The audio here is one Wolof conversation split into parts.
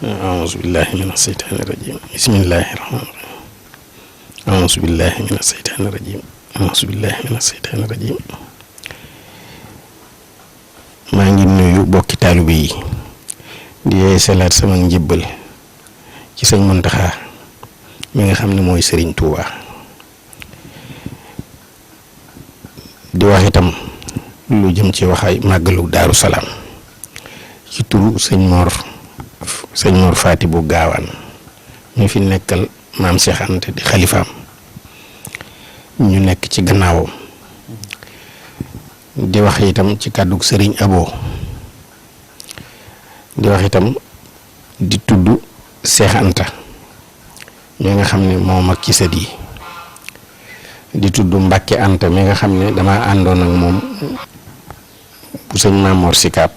أعوذ بالله من الشيطان الرجيم بسم الله الرحمن الرحيم أعوذ بالله من الشيطان الرجيم أعوذ بالله من الشيطان الرجيم maa ngi nuyu bokki taalibe yi di yeesalaat sama njëbbal ci sëñ Muntaxa mi nga xam ne mooy Sëriñ Tuuba di wax itam lu jëm ci waxay màggalu Daaru Salaam ci turu sëñ Mor Faati bu Gaawaan ñu fi nekkal maam Cheikh Anta di xalifaam ñu nekk ci gannaawam di wax itam ci kàddug sëriñ Abo di wax itam di tudd Cheikh Anta mi nga xam ne moo mag ci sët yi di tudd Mbàkke Anta mi nga xam ne dama àndoon ak moom bu sëñ Maamoor Sikaab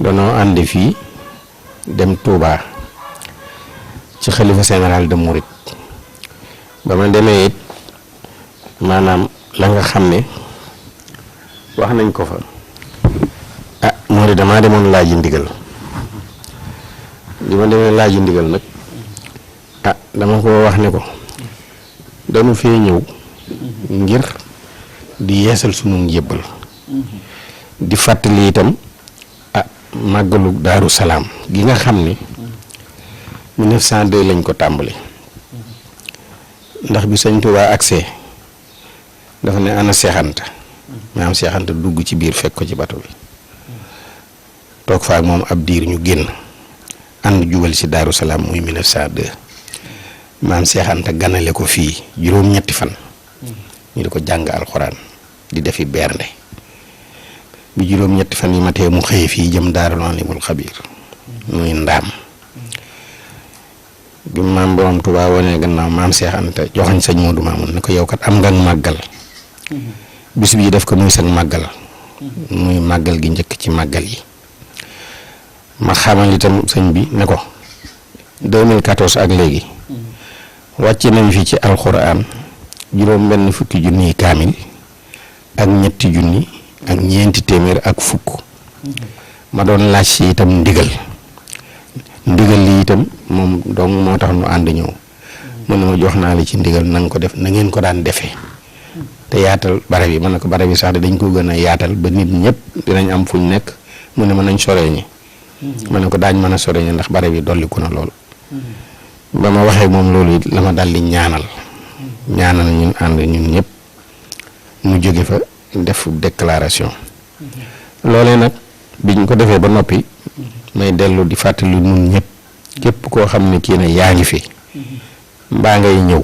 danoo ànd fii dem Touba ci xalifa général de Mouride ba ma demee it maanaam la nga xam ne wax nañ ko fa moo di damaa demoon laaji ndigal li ma demee laaji ndigal nag dama ko wax ne ko dañu fee ñëw ngir di yeesal sunu njébbal di fàttali itam màggalu Daaru Salaam gi nga xam ne 1902 lañ ko tàmbali ndax bi sëñ Tuubaa agsee dafa ne ana Cheikh Anta maam Cheikh Anta dugg ci biir fekk ko ci bato bi toog fa ak moom ab diir ñu génn ànd jubal ci Daaru Salaam muy 1902 maam Cheikh Anta ganale ko fii juróom-ñetti fan ñu di ko jàng alxuraan di defi bernde bi juróom-ñetti fan yi matee mu xëye fii jëm Daarul Alimul Xabiir muy ndaam bi maam borom Tuubaa wonee gannaaw maam Cheikh Anta joxañ sëñ Moodu Maamun ne ko yow kat am nga màggal bis bii def ko muy seen màggal muy màggal gi njëkk ci màggal yi ma xamal itam sëñ bi ne ko 2014 ak léegi wàcc nañ fi ci alxuraan juróom benn fukki junniy kaamil ak ñetti junni ak ñeenti téeméer ak fukk ma doon laaj si itam ndigal li itam moom donc moo tax nu ànd ñëw mu ne ma jox naa la ci ndigal na nga ko def na ngeen ko daan defee te yaatal barab yi man na ko barab yi sax dañ ko gën a yaatal ba nit ñëpp dinañ am fuñ nekk mu ne ma nañ soreñi ma ne ko daañ mën a soreñi ndax barab yi dolliku na lool ba ma waxee moom loolu it la ma daldi ñaanal ñun ànd ñun ñëpp mu jóge fa def déclaration loolee nag biñ ko defee ba noppi may dellu di fàttali ñun ñëpp képp koo xam ne kii ne yaa ngi fi mbaa ngay ñëw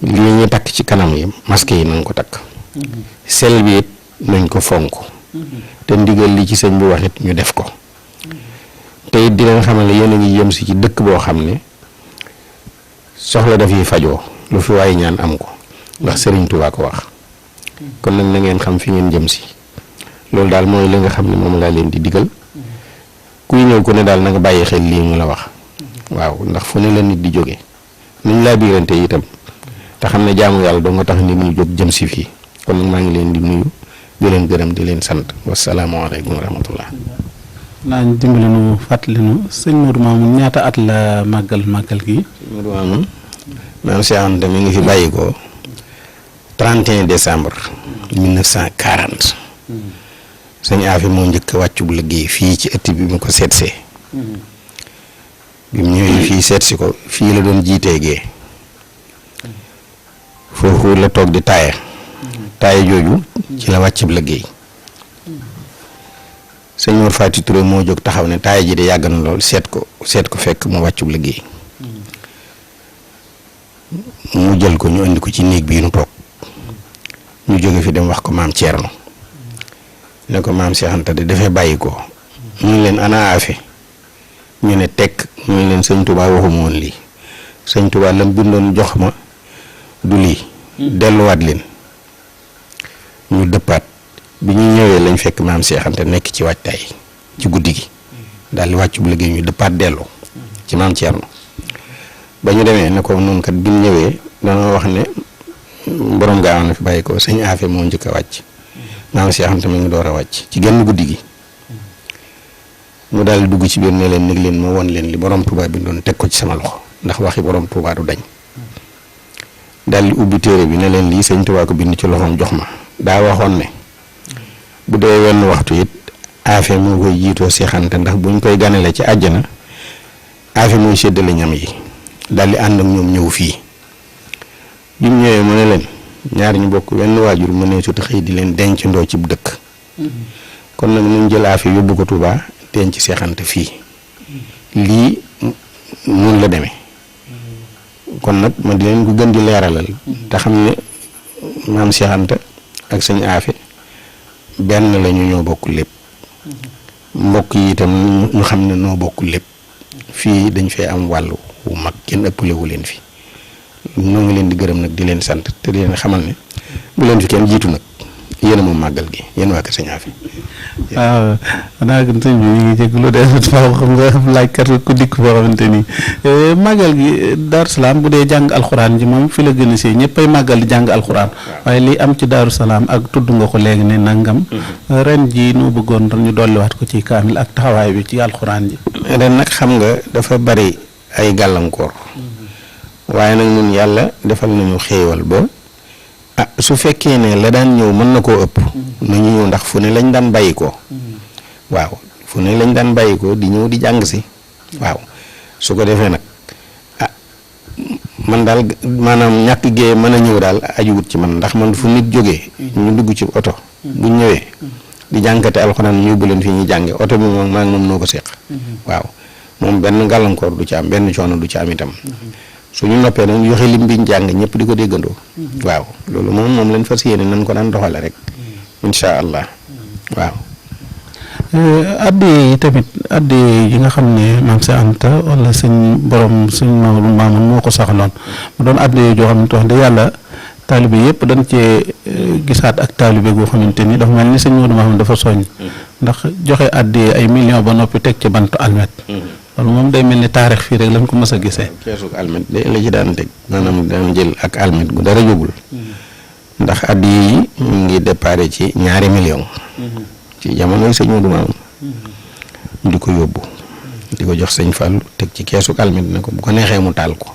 lii ñu takk ci kanam yi masque yi nañ ko takk sel bi it nañ ko fonk te ndigal li ci sëñ bi wax it ñu def ko te it dinañ xamal ne yéen a ngi yëm si ci dëkk boo xam ne soxla daf yi fajoo lu fi waaye ñaan am ko ndax Sëriñ Tuubaa ko wax kon nag na ngeen xam fi ngeen jëm si loolu daal mooy li nga xam ne moom laa leen di digal kuy ñëw ku ne daal na nga bàyyi xel lii mu la wax waaw ndax fu ne la nit di jóge niñ laa biirante itam te xam ne jaamu yàlla doo nga tax nit ñu jóg jëm si fii kon nag maa ngi leen di nuyu di leen gërëm di leen sant wasalaamaaleykum wa rahmatullah. naa ñu dimbali nu fàttali nu sëñ Modou Mamoun ñaata at la màggal gi. sëñ Modou Mamoun maam Cheikh Anta mi ngi fi bàyyi ko 31 décembre 1940 sëñ Afi moo njëkk a wàccu bu liggéey fii ci ëtt bi mu ko seetsee bi mu ñëwee fii seetsi ko fii la doon jiitee gee foofu la toog di taaye jooju ci la wàcc bu liggéey sëñ Mor Faati Touré moo jóg taxaw ne taaye ji de yàgg na lool seet ko fekk mu wàcc bu liggéey mu jël ko ñu indi ko ci néeg bii nu toog ñu jóge fi dem wax ko maam Thierno ne ko maam Cheikh Anta de dafay bàyyi ko ñu leen ana Afe ñu ne tekk ñu leen sëñ Touba waxuma woon lii sëñ Touba lam bindoon jox ma du lii delluwaat leen ñu dëppaat bi ñu ñëwee lañ fekk maam Cheikh Anta nekk ci waajtaay ci guddi gi daal di wàccu bu liggéey ñu dëppaat delloo ci maam Thierno ba ñu demee ne ko noonu kat bi ñu ñëwee dañoo wax ne borom Gaawaan na fi bàyyi ko sëñ Afe moo njëkk a wàcc maam Cheikh Anta mi ngi door a wàcc ci genn guddi gi mu daal di dugg ci biir ne leen nég leen ma won leen li borom Touba bi doon teg ko ci sama loxo ndax waxi borom Touba du dañ. daal di ubbi téere bi ne leen lii sëñ Touba ko bind ci loxoom jox ma daa waxoon ne bu dee wenn waxtu it aafe moo koy jiitoo seexante ndax buñ koy ganale ci àjjana aafe mooy séddale ñam yi daal di ànd ak ñoom ñëw fii bi mu ñëwee mu ne leen ñaar ñu bokk wenn waajur mu ne sut xëy di leen denc ndoo ci dëkk kon nag ñu jël aafe yóbbu ko Touba denc seexante fii lii noonu la demee kon nag ma di leen ko gën di leeralal te xam ne maam Cheikh Anta ak sëñ aafe benn la ñu ñoo bokk lépp mbokk yi itam ñu xam ne noo bokk lépp fii dañ fee am wàllu wu mag kenn ëppale wu leen fi noo ngi leen di gërëm nag di leen sant te di leen xamal ne bu leen fi kenn jiitu nag yéen a moom màggal gi yéen waa kër sëñ aafe. waaw xanaa gën sëñ bi ñu ngi jégalu de xam nga laajkat ku dikk foo xamante ni màggal gi Daaru Salaam bu dee jàng alxuraan ji moom fi la gën a see ñëppay màggal di jàng alxuraan waaye li am ci Daaru Salaam ak tudd nga ko léegi ne nangam ren ji noo bëggoon ñu dolliwaat ko ci kaamil ak taxawaay bi ci alxuraan ji. ren nag xam nga dafa bari ay gàllankoor waaye nag ñun yàlla defal nañu xéewal ba. su fekkee ne la daan ñëw mën na koo ëpp nañu ñëw ndax fu ne lañ daan bàyyi ko waaw fu ne lañ daan bàyyi ko di ñëw di jàng si waaw su ko defee nag man daal maanaam ñàkk gee mën a ñëw daal ajuwut ci man ndax man fu nit jógee ñu dugg ci oto bu ñëwee di jàngate alxuraan ñu yóbbu leen fi ñuy jànge oto bi moom maa ngi moom noo ko séq waaw moom benn gàllankoor du ci am benn coono du ci am itam suñu noppee nag ñu joxe lim biñ jàng ñëpp di ko déggandoo waaw loolu moom lañ fas yéene nañ ko daan doxale rek incha allah waaw. addi yi tamit addi yi nga xam ne maam Cheikh Anta wala suñ borom suñ maamoon moo ko saxaloon mu doon addi joo xam ne wax dëgg yàlla taalibe yëpp dañ cee gisaat ak taalibe goo xamante ni dafa mel ni sëñ Modou Mamoun dafa soññ ndax joxe addi ay millions ba noppi teg ci bantu almet loolu moom day mel ni taarix fii rek lañ ko mës a gisee. keesug almet day la ci daan teg maanaam daan jël ak almet gu dara jógul ndax addi yi ñu ngi déparé ci 2 millions ci jamonoy sëñ Modou Mamoun di ko yóbbu di ko jox sëñ Fallou teg ci keesug almet ne ko bu ko neexee mu taal ko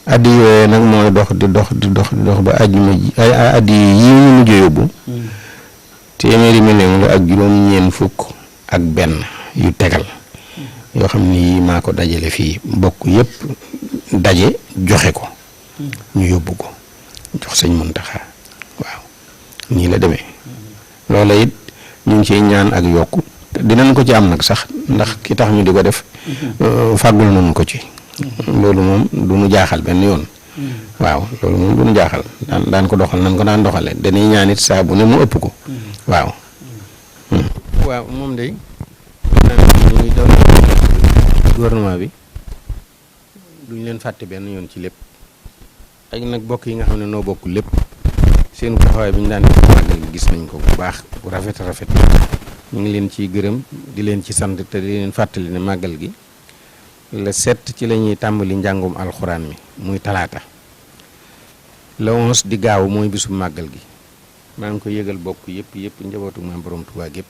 addi yooyu nag mooy dox di dox ba àjjuma ji ay addi yi ñu mujj yóbbu 100 millions la ak juróom-ñeent fukk ak benn yu tegal yoo xam ni maa ko dajale fii bokk yëpp daje joxe ko ñu yóbbu ko jox sëñ Muntaxa waaw nii la demee loola it ñu ngi ciy ñaan ak yokku dinañ ko ci am nag sax ndax ki tax ñu di ko def fàggul nañu ko ci loolu moom du ñu jaaxal benn yoon waaw loolu moom du ñu jaaxal daan ko doxal nan ko daan doxale dañuy ñaan it saa bu ne mu ëpp ko waaw moom de ñu ngi doon gouvernement bi duñ leen fàtte benn yoon ci lépp ak nag bokk yi nga xam ne noo bokk lépp seen taxawaay bi ñu daan def màggal gi gis nañ ko bu baax bu rafet ñu ngi leen ciy gërëm di leen ci sant te di leen fàttali ne màggal gi le 7 ci la ñuy tàmbali njàngum alxuraan mi muy talaata le 11 di gaaw mooy bisu màggal gi maa ngi ko yëgal bokk yëpp njabootu maam borom Tuubaa gépp